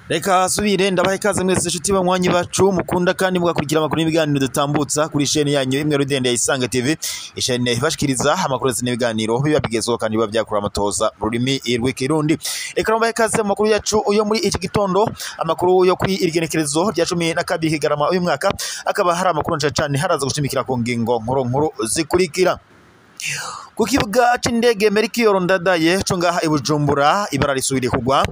Reka subire ndabaha ikaze mwese inshuti banywanyi bacu mukunda kandi mugakurikira amakuru n'ibiganiro dutambutsa kuri chaîne yanyu imwe rudende ya Isange TV, chaîne ibashikiriza amakuru ndetse n'ibiganiro biba bigezweho kandi biba byakura amatoza mu rurimi rw'ikirundi. Reka mbahe ikaze mu makuru yacu yo muri iki gitondo, amakuru yo kuri irigenekerezo rya 12 Kigarama uyu mwaka, akaba hari amakuru nshya cyane haraza gushimikira ku ngingo nkuru nkuru zikurikira. Ku kibuga c'indege Melchior Ndadaye co ngaha i Bujumbura ibara risubiriye kugwa.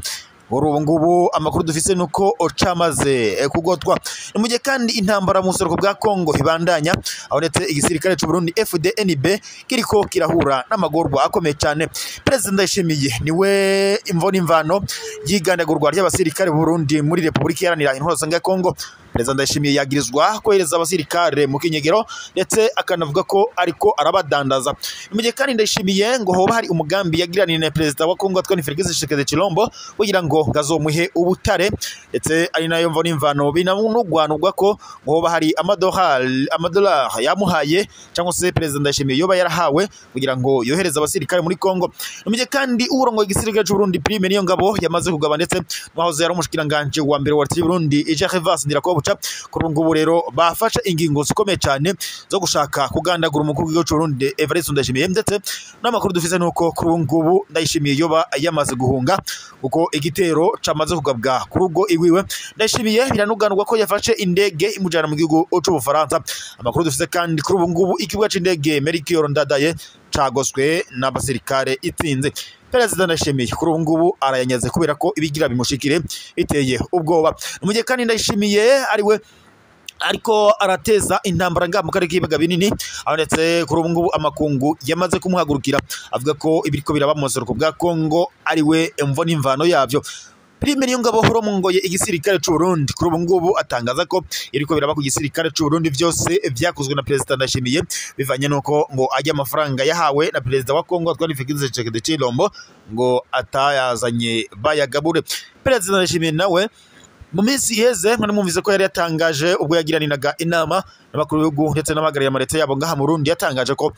Ubu ngubu amakuru dufise nuko camaze kugotwa. Ni mugihe kandi intambara mu buseruko bwa Kongo ibandanya, aho ndetse igisirikare c'u Burundi FDNB kiriko kirahura n'amagorwa akomeye cyane. Perezida Ndayishimiye niwe imvo n'imvano y'igandagurwa ry'abasirikare b'u Burundi muri Republika Iharanira Intwaro Rusange ya Kongo. Perezida Ndayishimiye yagirizwa kohereza abasirikare mu kinyegero ndetse akanavuga ko ariko arabadandaza. Ni mugihe kandi Ndayishimiye ngo hoba hari umugambi yagiraniye na Perezida wa Kongo Antoine Felix Tshisekedi Tshilombo kugira ngo ngazomuhe ubutare, ndetse ari nayo mvo n'imvano binanugwanugwa ko ngo hoba hari amadolari yamuhaye cyangwa se Perezida Ndayishimiye yoba yarahawe kugira ngo yohereze abasirikare muri Kongo. Ni mugihe kandi urongoye igisirikare c'u Burundi Prime Niyongabo yamaze kugaba, ndetse mwahoze yari umushikiranganje wa mbere wa Burundi Gervais Ndirakobuca. Kuri ubu ngubu rero bafashe ingingo zikomeye cyane zo gushaka kugandagura umukuru w'igihugu c'u Burundi Evariste Ndayishimiye, ndetse n'amakuru dufise nuko kuri ubu ngubu Ndayishimiye yoba yamaze guhunga kuko igitero camaze kugabwa ku rugo iwiwe. Ndayishimiye biranuganurwa ko yafashe indege imujana mu gihugu c'Ubufaransa. Amakuru dufise kandi kuri ubu ngubu ikibuga c'indege Melchior Ndadaye cagoswe n'abasirikare itsinze. Perezida Ndayishimiye kuri ubu ngubu arayanyaze kubera ko ibigira bimushikire biteye ubwoba. Mu gihe kandi Ndayishimiye ariwe ariko arateza intambara ngaha mu karere k'ibiyaga binini, aho ndetse kuri ubu ngubu amakungu yamaze kumuhagurukira avuga ko ibiriko biraba mu buseruko bwa Kongo ariwe imvo n'imvano yavyo. Prime Niyongabo urongoye igisirikare c'u Burundi kuri ubu ngubu atangaza ko iriko biraba ku gisirikare c'u Burundi vyose vyakozwe na Perezida Ndayishimiye, bivanye nuko ngo ajya amafaranga yahawe na Perezida wa Kongo Antoine Felix Tshisekedi Tshilombo ngo atayazanye bayagabure. Perezida Ndayishimiye nawe mu minsi iheze mwari mwumvise ko yari yatangaje ubwo yagiraniraga inama n'abakuru b'ibihugu ndetse n'abahagarariye amareta yabo ngaha mu Burundi, yatangaje ko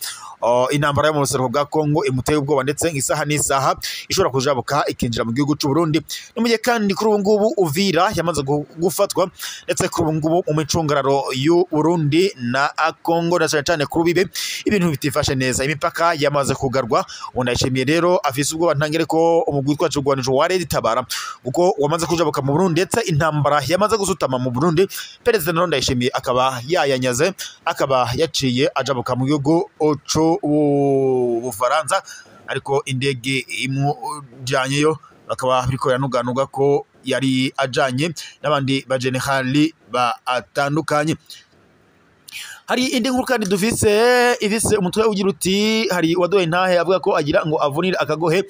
intambara yo mu buseruko bwa Kongo imuteye ubwoba ndetse isaha n'isaha ishobora kujabuka ikinjira mu gihugu c'u Burundi. Ni mugihe kandi kuri ubu ngubu Uvira yamaze gufatwa, ndetse kuri ubu ngubu mu micungararo y'u Burundi na Kongo na cyane cyane kuri bibe ibintu bitifashe neza, imipaka yamaze kugarwa. Ndayishimiye rero afise ubwoba ntangere ko umugwi witwa Rwanda wa Red Tabara kuko wamaze kujabuka mu Burundi ndetse intambara yamaze gusutama mu Burundi. Perezida Ndayishimiye akaba yayanyaze, akaba yaciye ajabuka mu gihugu c'Ubufaransa, ariko indege imujyanyeyo bakaba biriko biranuganuga ko yari ajanye n'abandi bajenerali batandukanye. Hari indi nkuru kandi dufise ifise umutwe ugira uti hari uwaduhaye intahe avuga ko agira ngo avunire akagohe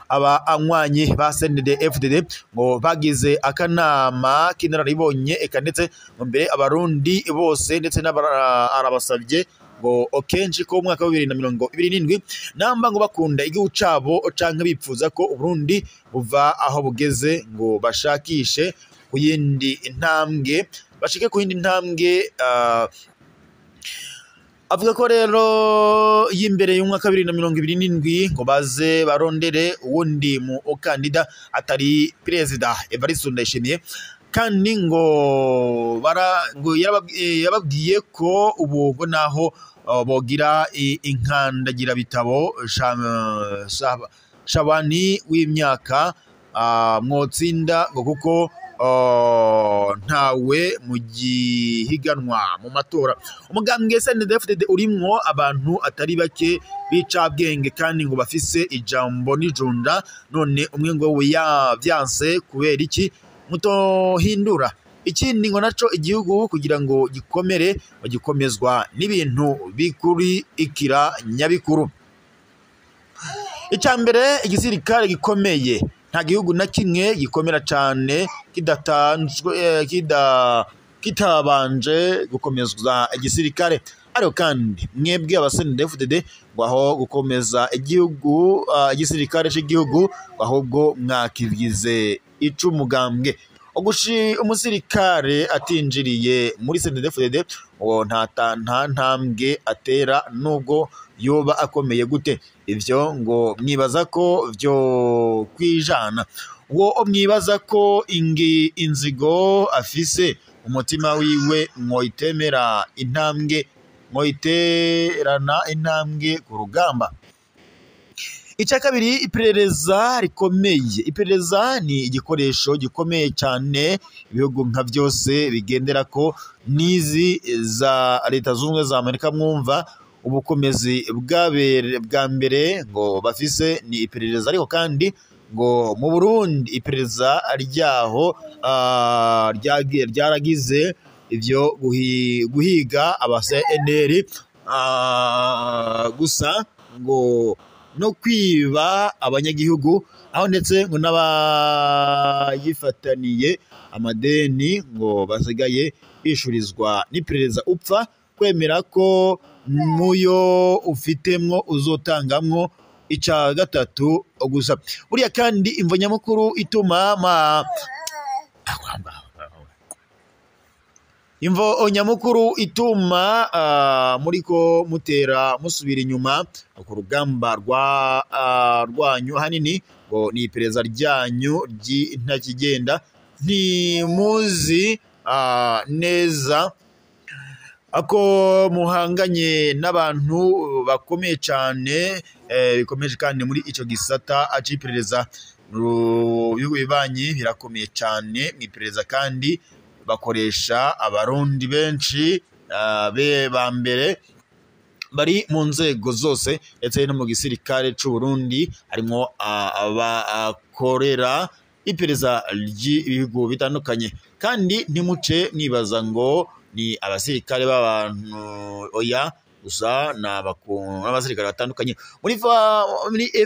aba anywanyi ba CNDD-FDD ngo bagize akanama k'inararibonye eka ndetse ngo mbere abarundi bose ndetse arabasabye ngo kenshi ko umwaka wa 2027 namba ngo bakunda igihugu cabo canke bipfuza ko Uburundi buva aho bugeze ngo bashakishe ku yindi ntambwe, bashike ku yindi ntambwe. Avuga ko rero y'imbere y'umwaka 2027 ngo baze barondere uwundi mu kandida atari Perezida Evariste Ndayishimiye, kandi ngo yababwiye ko ubu ngo naho bogira inkandagira bitabo Shabani w'imyaka mwotsinda ngo kuko ntawe mu gihiganwa mu matora. Umugambwe CNDD-FDD urimwo abantu atari bake bicabwenge kandi ngo bafise ijambo n'ijunda, none umwe ngo we yavyanse kubera iki mutohindura ikindi ngo naco igihugu kugira ngo gikomere bagikomezwa n'ibintu bikurikira nyabikuru. Icambere igisirikare gikomeye, nta gihugu na kimwe gikomera cyane kidatanzwe kitabanje gukomezwa igisirikare. Ariko kandi mwebwe aba CNDD-FDD ngo aho gukomeza igihugu igisirikare cy'igihugu ahubwo mwakigize icumugambwe. Umusirikare atinjiriye muri CNDD-FDD ngo nta ntambwe atera nubwo yoba akomeye gute. Ivyo ngo mwibaza ko vyo kwijana, ngo mwibaza ko inzigo afise umutima wiwe mwoyitemera intambwe, mwoyiterana intambwe ku rugamba. Icya kabiri, iperereza rikomeye. Iperereza ni igikoresho gikomeye cyane ibihugu nka byose bigendera ko, n'izi za Leta Zunze Ubumwe za Amerika mwumva ubukomezi bwa mbere ngo bafise ni iperereza. Ariko kandi ngo mu Burundi iperereza ryaho ryaragize ivyo guhiga aba CNL gusa ngo no kwiba abanyagihugu, aho ndetse ngo n'abayifataniye amadeni ngo basigaye bishurizwa n'iperereza. Upfa kwemera ko muyo ufitemwo uzotangamwo ica gatatu gusa. Buriya kandi imvo nyamukuru ituma imvo nyamukuru ituma muriko mutera musubira inyuma ku rugamba rwanyu hanini ngo ni iperereza ryanyu ry'intakigenda. Ntimuzi neza ako muhanganye n'abantu bakomeye cyane, bikomeje kandi muri ico gisata c'iperereza. Ibihugu bibanyi birakomeye cyane mu iperereza, kandi bakoresha abarundi benshi ba mbere bari mu nzego zose, ndetse no mu gisirikare c'u Burundi harimo abakorera iperereza ry'ibihugu bitandukanye. Kandi ntimuce mwibaza ngo ni abasirikare b'abantu, oya, gusa n'abasirikare batandukanye muri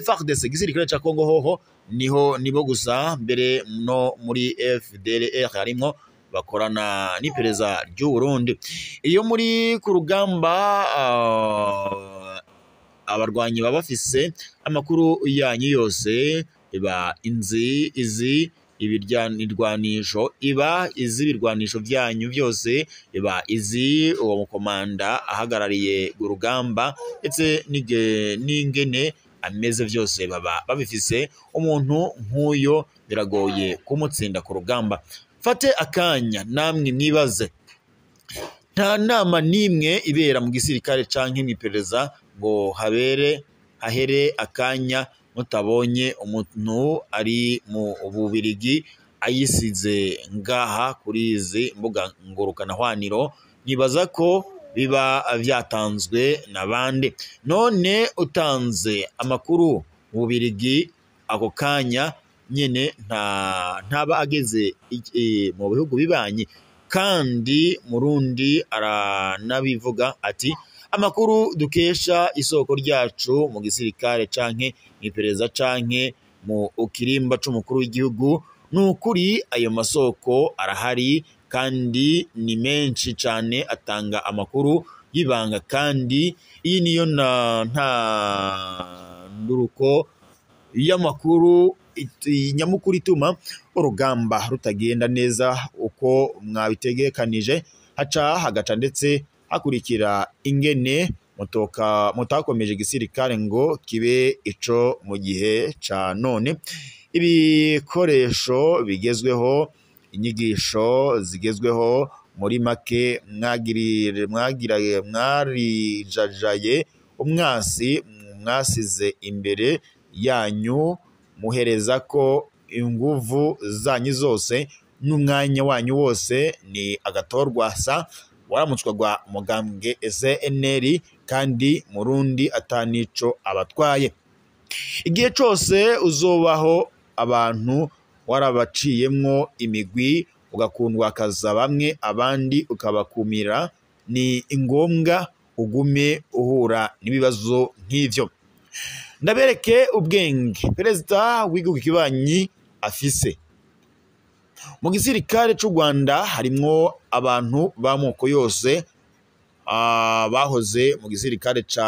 FARDC, igisirikare ca Congo hoho niho nibo gusa, mbere no muri FDLR harimo bakorana n'iperereza ry'u Burundi. Iyo muri ku rugamba abarwanyi baba bafise amakuru yanyu yose, iba inzi izi ibirwanisho, iba izi ibirwanisho byanyu byose, iba izi uwo mukomanda ahagarariye urugamba ndetse n'ingene ameze byose baba babifise. Umuntu nk'uyo biragoye kumutsinda ku rugamba. Fate akanya namwe mwibaze, nta nama n'imwe ibera mu gisirikare canke mw'iperereza ngo habere hahere akanya mutabonye umuntu ari mu Bubirigi ayisize ngaha kuri izi mbuga ngurukana-hwaniro. Nibaza ko biba vyatanzwe na bande. None utanze amakuru mu Bubirigi ako kanya nyene ntaba ageze mu bihugu bibanyi. Kandi Murundi aranabivuga ati amakuru dukesha isoko ryacu mu gisirikare canke mw'iperereza canke mu kirimba c'umukuru w'igihugu, nukuri ayo masoko arahari kandi ni menshi cane, atanga amakuru y'ibanga. Kandi iyi niyo nta nduruko y'amakuru nyamukuru ituma urugamba rutagenda neza uko mwabitegekanije, haca hagaca ndetse hakurikira ingene mutakomeje igisirikare ngo kibe ico mu gihe ca none. Ibikoresho bigezweho, inyigisho zigezweho, muri make mwarijajaye umwasi mwasize imbere yanyu, muhereza ko inguvu zanyu zose n'umwanya wanyu wose ni agatorwasa waramutswagwa umugambwe CNL, kandi Murundi atanico abatwaye. Igihe cose uzobaho abantu warabaciyemwo imigwi, ugakundwa akaza bamwe abandi ukabakumira, ni ngombwa ugume uhura n'ibibazo nk'ivyo. Ndabereke ubwenge perezida w'igihugu kibanyi afise. Mu gisirikare c'u Rwanda harimwo abantu b'amoko yose, bahoze mu gisirikare ca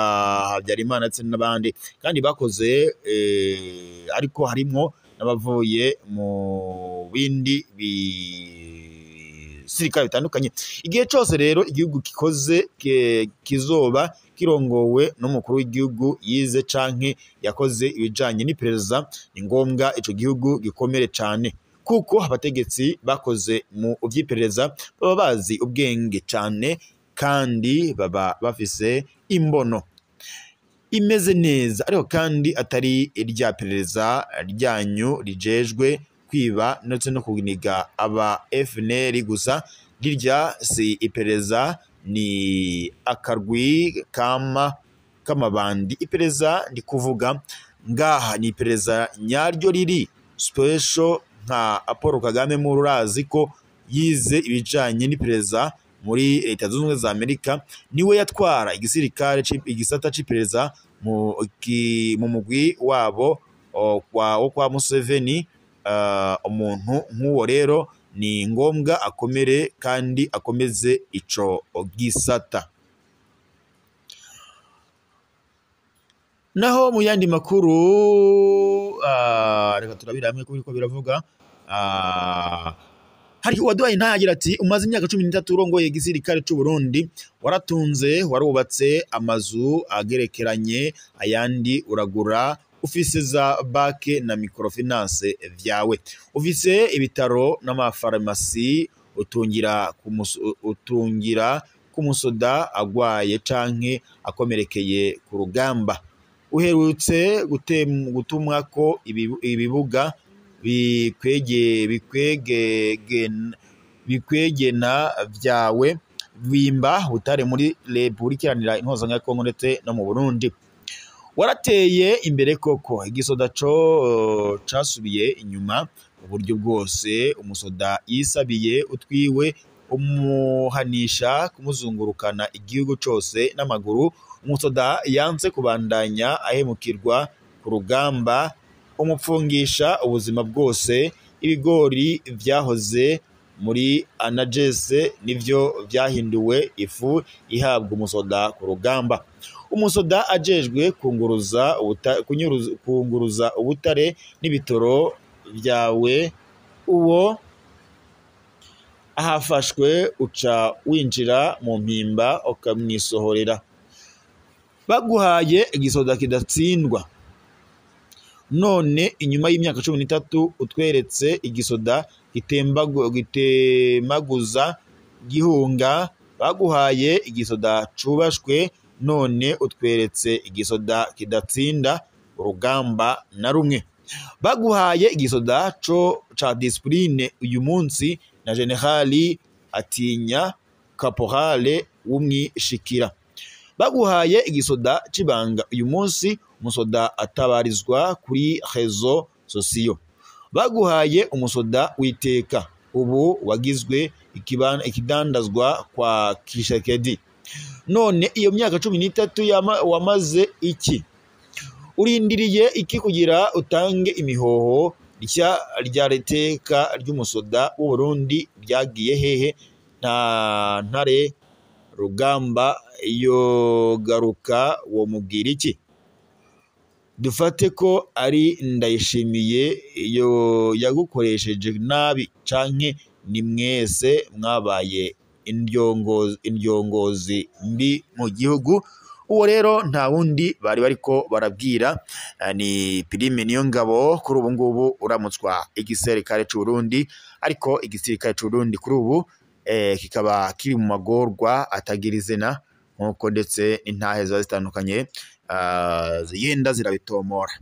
Habyarimana ndetse n'abandi, kandi bakoze, ariko harimwo n'abavuye mu bindi bisirikare bitandukanye. Igihe cose rero igihugu kikoze kizoba kirongowe n'umukuru w'igihugu yize canke yakoze ibijanye n'iperereza, ni ngombwa ico gihugu gikomere cane, kuko abategetsi bakoze mu vy'iperereza baba bazi ubwenge cane kandi baba bafise imbono imeze neza, ariko kandi atari irya perereza ryanyu rijejwe kwiba ndetse no kuniga aba FNL gusa. Rirya si iperereza, ni akarwi kama kamabandi. Iperereza ndi kuvuga ngaha ni iperereza nyaryo riri special, nka Paul Kagame murazi ko yize ibijanye n'iperereza muri Leta Zunze Ubumwe za Amerika, niwe yatwara igisirikare igisata c'iperereza mu mugwi wabo wo kwa Museveni. Umuntu nk'uwo rero ni ngombwa akomere kandi akomeze ico gisata. Naho mu yandi makuru, reka turabira hamwe ko biravuga. Hari uwaduhaye ntagira ati umaze imyaka 13 urongoye igisirikare c'u Burundi, waratunze, warubatse amazu agerekeranye, ayandi uragura, ufise za banke na microfinance vyawe, ufise ibitaro n'amafarumasi, utungira kumusoda agwaye canke akomerekeye ku rugamba, uherutse gutumwa ko ibibuga bikwegena vyawe wimba butare muri Republika Iharanira Intwaro ya Kongo ndetse no mu Burundi. Warateye imbere koko, igisoda co casubiye inyuma uburyo bwose, umusoda yisabiye utwiwe umuhanisha kumuzungurukana igihugu cose n'amaguru, umusoda yanse kubandanya ahemukirwa ku rugamba, umupfungisha ubuzima bwose. Ibigori vyahoze muri anagese nivyo vyahinduwe ifu ihabwa umusoda ku rugamba. Umusoda ajejwe kunguruza ubutare n'ibitoro vyawe, uwo ahafashwe uca winjira mu mpimba ukamwisohorera. Baguhaye igisoda kidatsindwa, none inyuma y'imyaka 13 utweretse igisoda gitemaguza gihunga. Baguhaye igisoda cubashwe, none utweretse igisoda kidatsinda urugamba na rumwe. Baguhaye igisoda co ca discipline uyu munsi na generali atinya caporale w'umwishikira. Baguhaye igisoda c'ibanga uyu munsi umusoda atabarizwa kuri réseaux sociaux. Baguhaye umusoda witeka ubu wagizwe ikidandazwa kwa Kishekedi. None iyo myaka 13 wamaze iki? Urindiriye iki kugira utange imihoho rya rya reteka ry'umusoda w'u Burundi ryagiye hehe? Nta ntare rugamba yogaruka wo mubwira iki? Dufate ko ari Ndayishimiye yo yagukoresheje nabi, canke ni mwese mwabaye indyongozi mbi mu gihugu. Uwo rero nta wundi bari bariko barabwira ni Prime Niyongabo, kuri ubu ngubu uramutswa igisirikare c'u Burundi, ariko igisirikare c'u Burundi kuri ubu kikaba kiri mu magorwa atagira izina, nkuko ndetse n'intahe ziba zitandukanye zigenda zirabitomora.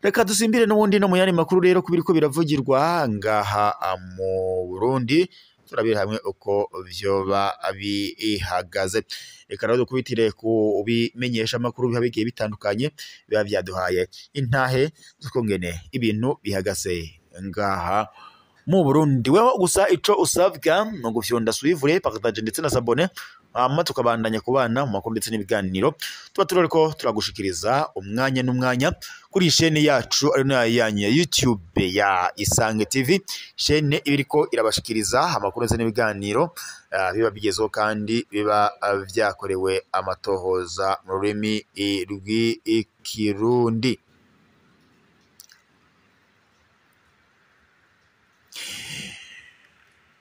Reka dusimbire n'ubundi no mu yandi makuru rero kubiriko biravugirwa ngaha mu Burundi, turabira hamwe uko vyoba bihagaze. Reka rero dukubitire ku bimenyesha amakuru biba bigiye bitandukanye biba vyaduhaye intahe z'ukungene ibintu bihagaze ngaha mu Burundi. Weho gusa ico usabwa no gufyonda suivre, partage ndetse na s'abonner, hama tukabandanya kubana mu makuru ndetse n'ibiganiro tuba turiko turagushikiriza umwanya n'umwanya kuri chaîne yacu ari nayo yanyu ya YouTube ya Isange TV, chaîne ibiriko irabashikiriza amakuru ndetse n'ibiganiro biba bigezeho kandi biba vyakorewe amatohoza mu rurimi rw'ikirundi.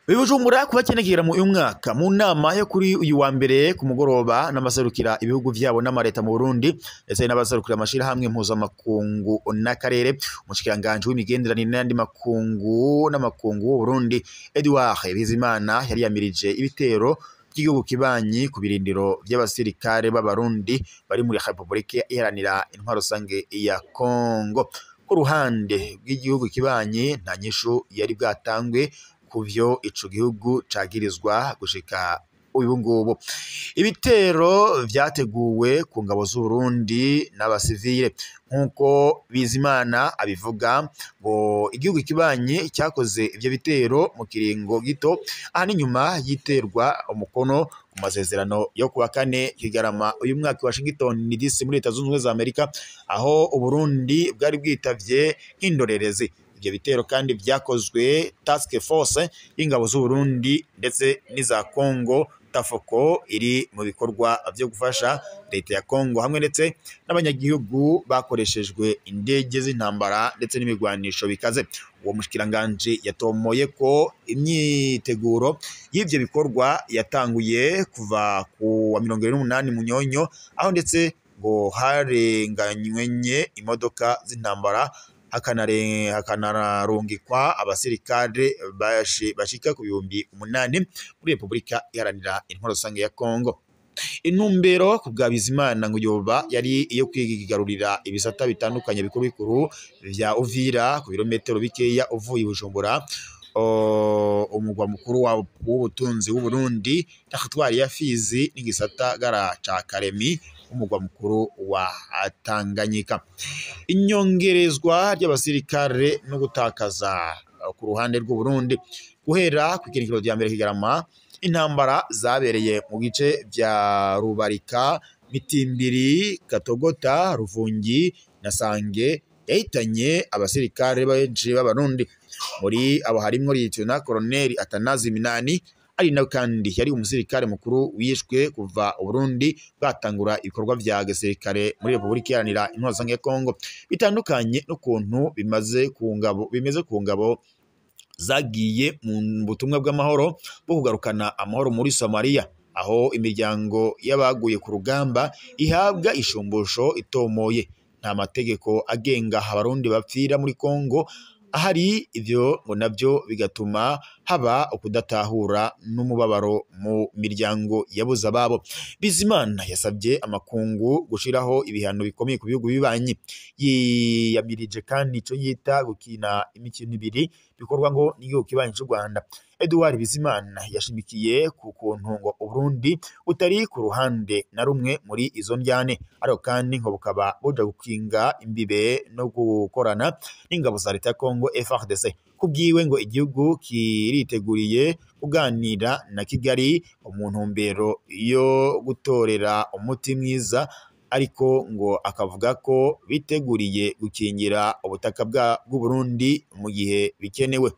Bibujumbura kubakenekera mu mwaka mu nama yo kuri uyu wa mbere ku mugoroba n'abaserukira ibihugu vyabo n'amareta mu Burundi ndetse n'abaserukira amashirahamwe mpuzamakungu n'akarere. Umushikiranganji w'imigenderanire n'ayandi makungu n'amakungu w'u Burundi Edouard Bizimana yari yamirije ibitero by'igihugu kibanyi ku birindiro by'abasirikare b'Abarundi bari muri Republika Iharanira Intwaro Rusange ya Kongo. Ku ruhande rw'igihugu kibanyi nta nyishu yari bwatangwe kuvyo ico gihugu cagirizwa gushika uyu ngubu. Ibitero vyateguwe ku ngabo z'u Burundi n'abasivile nkuko Bizimana abivuga, ngo igihugu kibanyi cyakoze ivyo bitero mu kiringo gito aha nyuma yiterwa umukono ku masezerano yo kuwa kane Kigarama uyu mwaka Washington DC muri Leta Zunze Ubumwe za Amerika, aho Uburundi bwari bwitavye nk'indorerezi. Ibyo bitero kandi vyakozwe task force y'ingabo z'u Burundi ndetse n'iza Kongo Tafoko iri mu bikorwa byo gufasha leta ya Kongo hamwe ndetse n'abanyagihugu bakoreshejwe indege z'intambara ndetse n'imigwanisho bikaze. Uwo mushikiranganje yatomoye ko imyiteguro y'ivyo bikorwa yatanguye kuva ku wa 28 Munyonyo, aho ndetse ngo harenganywenye imodoka z'intambara hakanarungikwa abasirikare bashika ku 8,000 muri Republika Iharanira Intwaro Rusange ya Kongo. Intumbero ku bwa Bizimana ngo yoba yari iyo kwigarurira ibisata bitandukanye bikuru bikuru vya Uvira ku birometero bikeya uvuye Bujumbura, umugwa mukuru w'ubutunzi w'u Burundi, teritwari ya Fizi n'igisata gara ca Karemi, umugwa mukuru wa Tanganyika. Inyongerezwa ry'abasirikare no gutakaza ku ruhande rw'u Burundi guhera ku kiringo rya mbere Kigarama, intambara zabereye mu gice bya Rubarika, Mitimbiri, Katogota, Ruvungi na Sange yahitanye abasirikare benshi b'Abarundi. Muri abo harimwo Lieutenant Colonel Atanazi Minani, ari nawe kandi yari umusirikare mukuru wishwe kuva Burundi bwatangura ibikorwa vya gisirikare muri Republika Iharanira Intwaro Rusange ya Kongo, bitandukanye n'ukuntu bimeze ku ngabo zagiye mu butumwa bw'amahoro bwo kugarukana amahoro muri Somalia, aho imiryango y'abaguye ku rugamba ihabwa ishumbusho itomoye. Nta mategeko agenga Abarundi bapfira muri Kongo ahari, ivyo ngo navyo bigatuma haba ukudatahura n'umubabaro mu miryango yabuze ababo. Bizimana yasabye amakungu gushiraho ibihano bikomeye ku bihugu bibanyi. Yiyamirije kandi ico yita gukina imikino ibiri bikorwa ngo n'igihugu kibanyi c'u Rwanda. Edouard Bizimana yashimikiye ku kuntu ngo Uburundi butari ku ruhande na rumwe muri izo ndyane, ariko kandi ngo bukaba buja gukinga imbibe no gukorana n'ingabo za leta ya Kongo FARDC. Kubwiwe ngo igihugu kiriteguriye kuganira na Kigali mu ntumbero yo gutorera umuti mwiza, ariko ngo akavuga ko biteguriye gukingira ubutaka bw'u Burundi mu gihe bikenewe.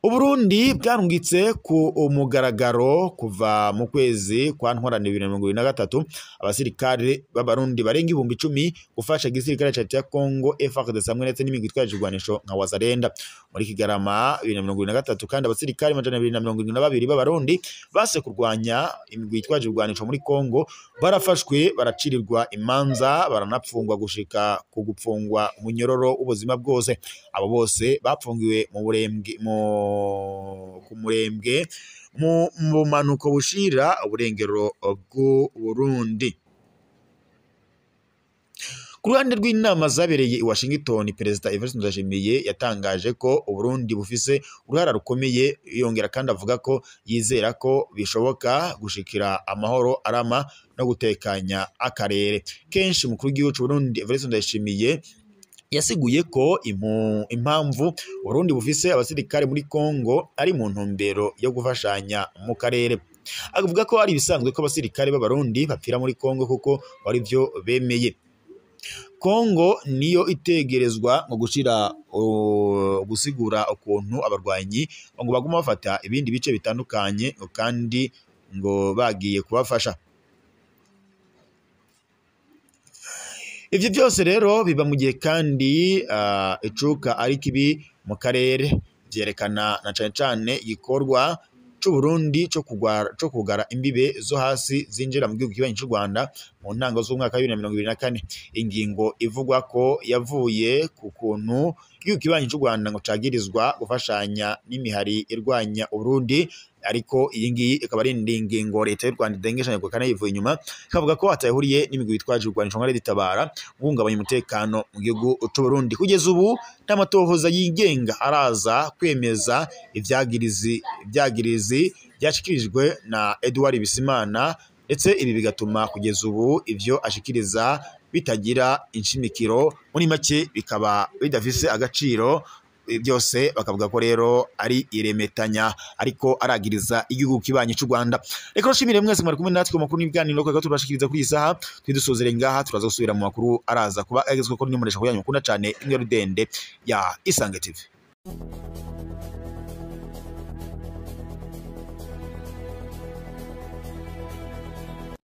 Uburundi bwarungitse ku umugaragaro kuva mu kwezi kwa Ntwarante 2023 abasirikare b'Abarundi barenga 10,000 gufasha igisirikare ca leta ya Kongo FARDC hamwe ndetse n'imigwi itwaje ibigwanisho nka Wazalenda. Muri Kigarama 2023 kandi abasirikare 272 b'Abarundi base kurwanya imigwi itwaje ibigwanisho muri Kongo barafashwe, baracirirwa imanza, baranapfungwa gushika ku gupfungwa umunyororo w'ubuzima bwose. Abo bose bapfungiwe mu burembwe ku murembwe mu bumanuko bushira uburengero bw'u Burundi. Ku ruhande rw'inama zabereye i Washington, Perezida Evariste Ndayishimiye yatangaje ko Uburundi bufise uruhara rukomeye, yongera kandi avuga ko yizera ko bishoboka gushikira amahoro arama no gutekanya akarere. Kenshi umukuru w'igihugu c'u Burundi Evariste Ndayishimiye yasiguye ko impamvu Burundi bufise abasirikare muri Kongo ari mu ntumbero yo gufashanya mu karere. Avuga ko ari ibisanzwe ko abasirikare b'Abarundi bapfira muri Kongo kuko ari byo bemeye. Kongo niyo itegerezwa mu gushira gusigura ukuntu abarwanyi ngo baguma bafata ibindi bice bitandukanye kandi ngo bagiye kubafasha. Ivyo byose rero biba mu gihe kandi icuka ari kibi mu karere. vyerekana na cane cane igikorwa c'u Burundi co kugara imbibe zo hasi zinjira mu gihugu kibanyi c'u Rwanda mu ntango z'umwaka wa 2024. Ingingo ivugwa ko yavuye ku kuntu igihugu kibanyi c'u Rwanda ngo cagirizwa gufashanya n'imihari irwanya Uburundi, ariko iyi ngiyi ikaba ari indi ngingo leta y'u Rwanda idengeshanya kandi yivuye inyuma, ikavuga ko atayihuriye n'imigwi yitwaje urwanisho nka Red-Tabara guhungabanya umutekano mu gihugu c'u Burundi. Kugeza ubu nta matohoza yigenga araza kwemeza ivyagirizi byashikirijwe na Edouard Bizimana, ndetse ibi bigatuma kugeza ubu ivyo ashikiriza bitagira inshimikiro, muri make bikaba bidafise agaciro. Byose bakavuga ko rero ari iremetanya, ariko aragiriza igihugu kibanyi c'u Rwanda. Reka rushimire mwese mwari kumwe natwe mu makuru n'ibiganiro kwa tubashikiriza kuri iyi saha. Twidusozere ngaha, turaza gusubira mu makuru araza kuba agezwe ko n'umuresha kuyanyu mukunda cane imwe rudende ya Isange TV.